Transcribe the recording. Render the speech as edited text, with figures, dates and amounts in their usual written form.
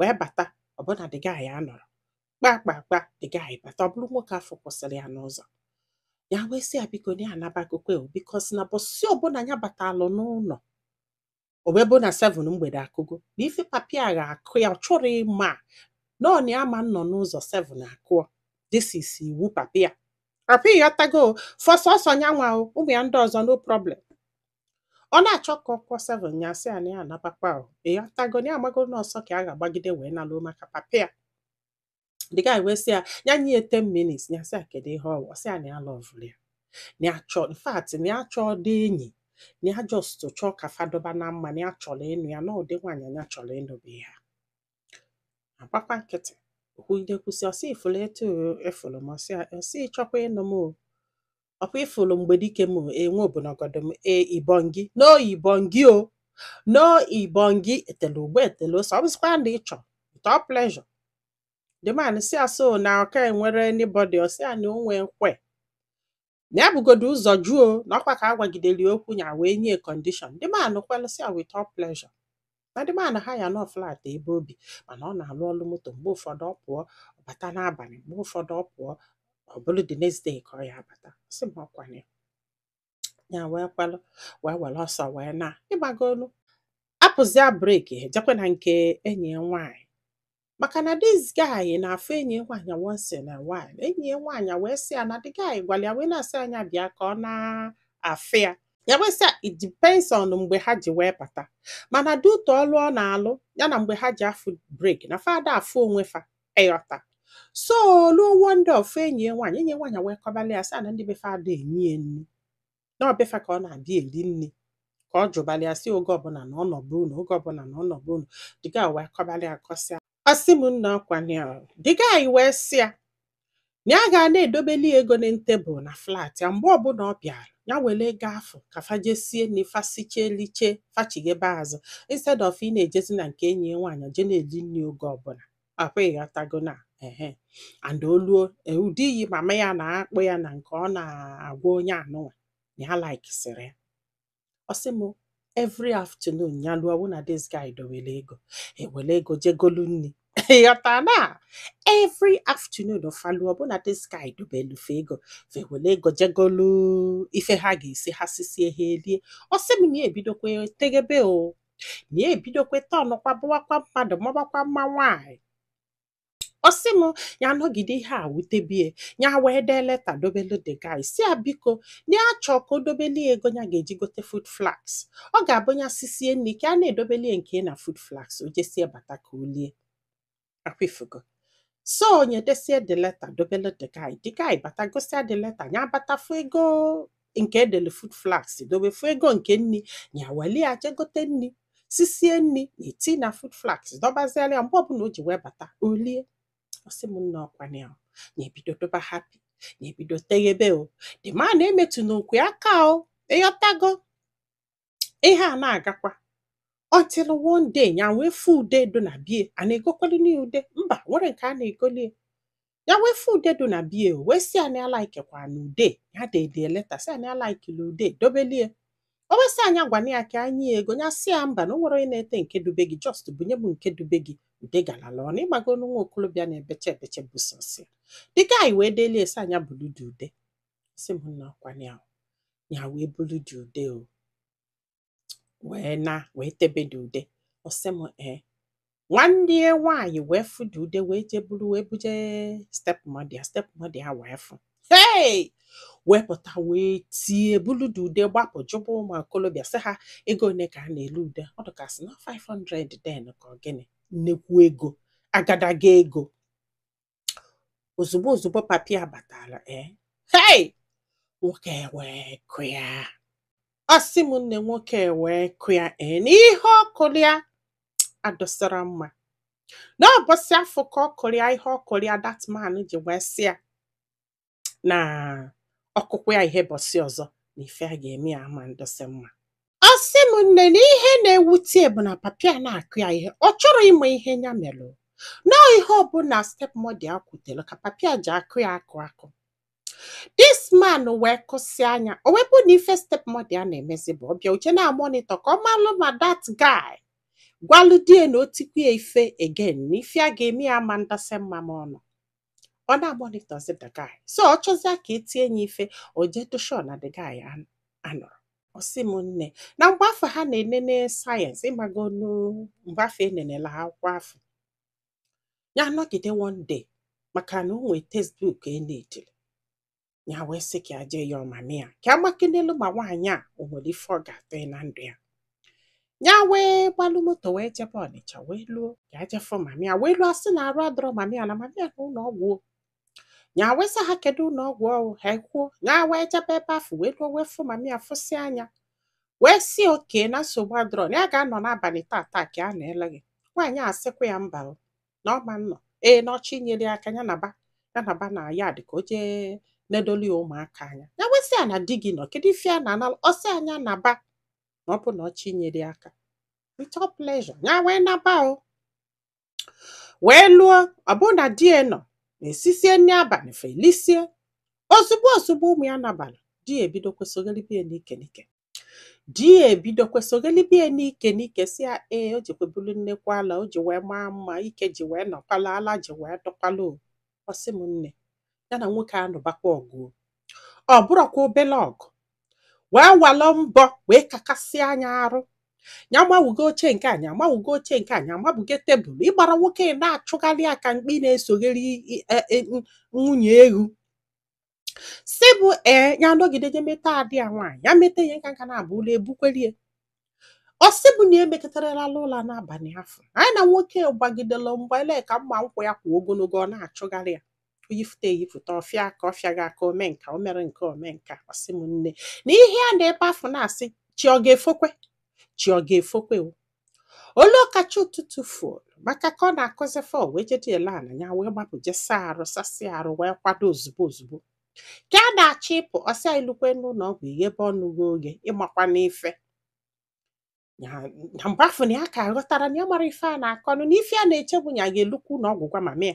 Wee bata, ọbụna the guy anọrọ kpa kpa kpa. The guy bata, ọ bụrụ nwoke afọ kwụsịrị ya n'ụzọ. Ya wee sị ya biko na ya anabagokwe o, because na bọsị ọbụla ya batalụ n'ụlọ, o wee bụ na 7 mgbede akụgo na ife papi a ga-akụ ya. Ọ chọrọ ịma nọọ na ya ma nọ n'ụzọ 7 akụọ. This is iwu papi ya. Papi ya tago for sọsọ ya nwa o, ụmụ ya ndị ọzọ no problem. Ọ na-achọ ka ọ kụọ 7, ya sị ya na ya anabakwa o. Ịghọtago na ya amago n'ọsọ ka a ga-agbagide wee nalụ maka papi ya. The guy wee sị ya ya nye ya 10 minutes. Ya sị ya kedu ihe ọ wụ? Ọ sị ya na ya loveụrụ ya, na ya chọọ, in fact, na ya chọọ dị enyi, na ya just chọọ ka fadoba na mma, na ya chọrọ ịnụ ya, na ụdị nwaanyị ya chọrọ ịnụ bụ ya. Agbakwa nkịtị, okwugide kwụsị. Ọsị ifụlụ etu efụlụ m, ọsị ọsị ịchọkwa ịnụ m o, ọkwa ifụlụ mgbe dike m enwe obonogodo m e ibongi no ibongi o no ibongi etele ugbo etele ose. Ọ bụzịkwa na ịchọ with all pleasure. The man si ya so na ọka enwere anybody? Ọ sị ya na o nwee kwe, na ya bugodo ụzọ juo na ọkwa ka a gwagidere ya okwu ya wee nye condition. The man kwelụ, sị ya with all pleasure. Na the man ha ya nọ flat ebe obi, mana ọ na-alụ ọlụ moto. Mgbe ụfọdụ ọ pụọ, ọ bata n'abalị. Mgbe ụfọdụ ọ pụọ, ọ bụrụ the next day ka ọ ya abata. Sị m ọkwana ya. Ya wee kwelụ, wee were ọsọ wee na ịgbagolu apụzia break, jekwe na nke enyi ya nwaanyị, maka na this guy na-afụ enyi ya nwaanyị once in a while. Enyi ya nwaanyị wee sị ya na the guy gwara ya wee na-asị anya bịa ka ọ na-afụ ya. Ya wee sị ya it depends on mgbe ha ji wee bata, mana due to ọlụ ọ na-alụ ya na mgbe ha ji afụ break na fada afụ onwe fa, ịghọta. So luo one day, ọfụ enyi ya nwaanyị. Enyi ya nwaanyị wee kọbalị ya sị ya na ndị be fa ada enyi ya nri, na ọ befa ka ọ na-abịa eri nri, ka ọ jụbalị ya sị oge ọbụla na ọ nọbụ unu, oge ọbụla na ọ nọbụ unu. The guy wee kọbalị ya, kọsịa. Ọ sị m nna, ọkwana ya. The guy wee sị ya na ya ga na-edobeli ego na tebụl na flat ya. Mgbe ọbụla ọ bịara, ya were ego afụ ka fa jesie nri, fasiche liche, fachighebe azụ, instead of ị na-ejezi na nke enyi ya nwaanyị je na-eli nri oge ọbụla. Akwa ịghọtago na ehe and oluo ụdị iyi mama ya na-akpụ ya na nke ọ na-agwa onye anụnwa na ya likesịrị ya. Ọ sị m every afternoon ya lụọ wụ na this guy dowere ego, ewere ego jegolu nri. Ịghọta na every afternoon falu, ọ bụ na this guy dobelu fe ego, fe were ego jegolu ife ha ga-esi, ha sisie, ha elie. Ọ sị m na ya ebidokwe tegebe o, na ya ebidokwe tọnụkwa, bụwakwa mmadụ, mabakwa mma nwaanyị. Ọ sị m ya nọgide ihe a wutebie ya, wee dee leta dobelu the guy, si ya biko na ya chọọ ka o dobeli ego ya ga-eji gote food flask. Ọ ga-abụ ya sisie nri ka a na-edobeli nke na food flask, o jesie bata ka o lie. Akwifugo so onye desie the letter dobelu the guy. The guy bata, gosia the letter, ya bata fụ ego nke edelu food flask dobe, fụ ego nke nri, ya weli ya jee gote nri, sisie nri na eti na food flask, dọbaziala ya. Mgbe ọbụla o ji wee bata, o lie. Ọ sị m nna, ọkwana ya na ebido doba happy, na ebido teghebe o. The man emetụ n'okwu aka o. Ịghọtago, ihe a na-agakwa until one day ya wee fụ ude do na bie a na-egokwelu ya ude mba nwere nke a na-egolie. Ya wee fụ ude do na bie, o wee sị ya na ya likekwa na ude ya dede leta, sị ya na ya likeli ude dobelie. O wee sị anya gwana ya ka anyị ego ya. Sị ya mba, na o nwere onye na-ete nke dube gị, just bunye m nke dube gị. Ude galala ọnụ. Ịgbago nwa okolobịa na-ebeche ebeche bụ sọsị ya. The guy wee delie, sị anya bulu dị ude. Sị m nna, ọkwana ya ya wee bulu dị ude o, wee na wee tebe dị ude. Ọ sị m ee, nwanne ya nwaanyị wee fụ dị ude, wee jee buru wee buje stepmother ya. Stepmother ya wee fụ, hey, wee pụta wee tie, bulu dị ude gbapụ, jụba ụmụ okolobịa, sị ha ego one ka a na-ele ude. Ọ dịkasị na 500 den ka ọ gịnị, nnekwu ego, agadaga ego. Ozugbo ozugbo papi ya batara, ee, hey, nwoke wee kụ ya. Ọ sị m nne, nwoke wee kụ ya. Ee, na ihe ọ kụrụ ya adọsara mma n'ụbọchị afọ ka ọ kụrụ ya ihe ọ kụrụ ya. That man ji wee sị ya na ọkụkụ ya ihe bọsị ọzọ na ife a ga-eme ya ama ndọsị mma. Ọ sị m nne, na ihe na-ewute bụ na papi a na-akụ ya ihe, ọ chọrọ ịma ihe ya mere nọọ. Ihe ọbụla stepmother ya kwutere ka papi a ji akụ ya akụ akụ. This man wee kụsị anya. O wee bụ na ife stepmother ya na-emezi bụ ọbịa uche na monitor ka ọ malụ ma that guy Gwalụ di ya na o tikwa ya ife again, na ife a ga-eme ya ama ndasị mma ma ọ nọ ọ na-amonitorzi the guy. So ọ chọzịa ka etie ya ife, o jee do sure na the guy anọrọ. Ọ sị m nne, na mgbe afọ ha na-enene science, ịmagonu mgbe afọ enenela akwụkwọ afọ ya nọgide. One day, maka na o nwee textbook enediri ya, wee sị ka ya jee yọọ mami ya ka amakenelu ma nwaanyị a o nwere ife ọ ga-atụ ya na ndụ ya. Ya wee gbalụ moto wee jebe Ọnịcha, wee luo ka ya jefụ mami ya, wee luo, asị na arụ adọrọ mami ya, na mami ya na ụlọ ọgwụ o. Ya wee sị ha kedu ụlọ ọgwụ ọwụ. Ha ekwuo. Ya wee jebe ebe afọ, wee luo, wee fụ mami ya, fụsị anya, wee sị oke na nsogbu adọrọ, na ya ga-anọ n'abalị tata ka a na-ele gị. Nwaanyị a sịkwa ya mba o, na ọ ma nnọ ee, na ọchị nyere ya aka ya naba, ya naba na ya dị ka o jee nedoli ya ụmụaka anya. Ya wee sị ya na di gị nọ, kedu ife a na-analụ? Ọ sị anya naba, na ọ bụ na ọchị nyere ya aka. With all pleasure, ya wee naba o, wee lụọ. Ọ bụrụ na di ya nọ na-esisie nri abalị, felisie. Ozugbo ozugbo ụmụ ya nabara, di ya ebidokwa soghelibe ya n'ike n'ike. Di ya ebidokwa soghelibe ya n'ike n'ike, si ya ee, o jikwa bulu nnekwu ala o ji wee maa mma, ike ji wee nọkwala ala ji wee dọkwala o. Ọ sị m nne, ya na nwoke anụbakwa ọgụ o. Ọ bụrọkwa obele ọgụ, wee walụ mbọ wee kakasịa anya arụ. Ya mawugo oche nke a, ya mawugo oche nke a, ya mabugo tebụl ịgbara. Nwoke na-achụgharị aka mkpi na-esogheri nwunye ewu si bụ ee. Ya nọgide je meta adị ya nwaanyị, ya mete ya nka nka na-abụ ụlọ ebukwelie. Ọ sị bụ na emekọtarala ụlọ n'abalị afọ, anyị na nwoke gbagidere mgbe ele ka mma nkwụ ya kwụ ogologo. Ọ na-achụgharị ya, oyifute eyifute, ọfịa aka ọfịa gị aka, ome nka o mere nke ome nka. Ọ sị m nne, na ihe a na ebe afọ na-asị chi ọ ga-efokwe, chi ọ ga-efokwe o olu ọkacha ụtụtụ fụrụ maka ka ọ na-akụzi fọ, wee jede ele ala ya, wee gbapụ je saa arụ, sasịa arụ, wee kwado ozugbo ozugbo ka a na-achọ ịpụ. Ọsị anyị lukwe n'ụlọ ọgwụ, ighebe ọnụ gị oge ịmakwa n'ife ya. Na mgbe afọ na ya ka ghọtara na ya mara ife a na-akọnụ, na ife a na-eche bụ ya ga-elukwu ụlọ ọgwụ gwa mama ya.